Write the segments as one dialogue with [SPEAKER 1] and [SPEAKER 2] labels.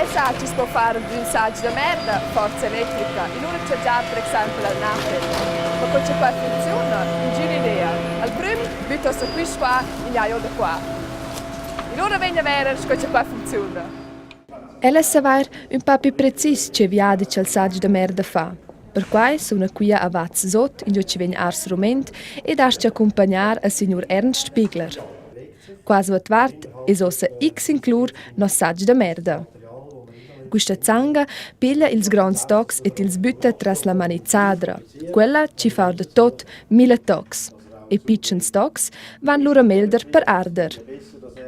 [SPEAKER 1] El sa chi's po far d'ün sach da merda forza electrica in ura chargiar per exaimpel al natel. Ma co cha quai funcziuna, ingüna idea. Al prüm bütta uossa quist qua e gnaja da qua. In ura vegn a verer sco cha quai funcziuna.
[SPEAKER 2] El es savair ün pa pü precis che viadi cha'l sach da merda fa. Perquai suna quia a Vaz Sot, ingio chi vegn ars rument, ed as-cha accumpagnar a signur Ernst Bigler. Qua suotvart es uossa X inclur nos sach da merda. Quista zanga piglia ils gronds tocs e tils bütta tras la manizzadra, quella chi fa our da tuot mille tocs. E pitschens tocs van lura meglder per arder.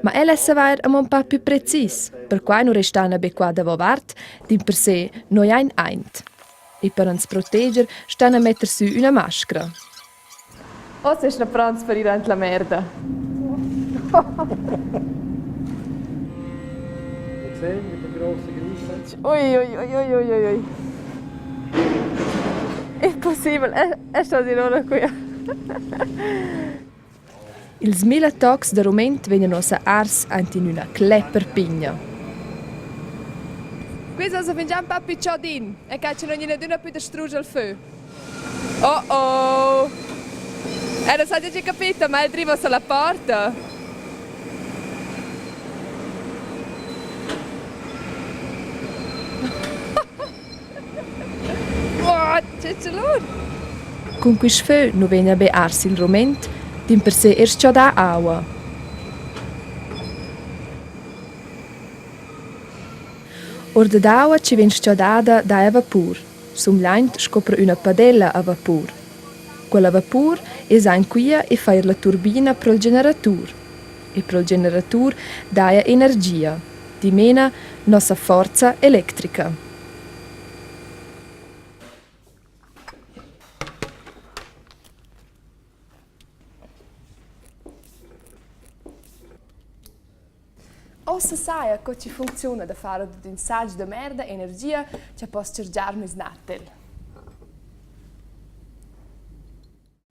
[SPEAKER 2] Ma el es savair amo ün pa pü precis, perquai nu restana be qua davovart, dimpersè noi aint aint. E per ans proteger stan a metter sü üna mascra.
[SPEAKER 1] Oz es la pronts per ir aint la merda. Ui ui ui ui ui ui ui. Impossibel, è sto di loro qui.
[SPEAKER 2] Ils mille tocs da rument vegnan uossa ars aint in üna clepper pigna.
[SPEAKER 1] Quist esa fingià ün pa pü chodin e quai chi non gnina adüna pü dastrusch al fö. Oh oh! Era sa già capito, ma el driva sulla porta. Oh, che chalur!
[SPEAKER 2] Cun quist fö nu vegna be ars il rument, dimpersè eir s-chodà aua. Our dad aua chi vegn s-chodada daja vapur, sumgliaint sco pro üna padella a vapur. Quella vapur es aint quia e fa eir la turbina pro'l generatur. E pro'l generatur daja energia, dimena nossa forza electrica.
[SPEAKER 1] Ossa saja co chi funcziuna da far dad ün sach da merda energia cha poss chargiar meis natel.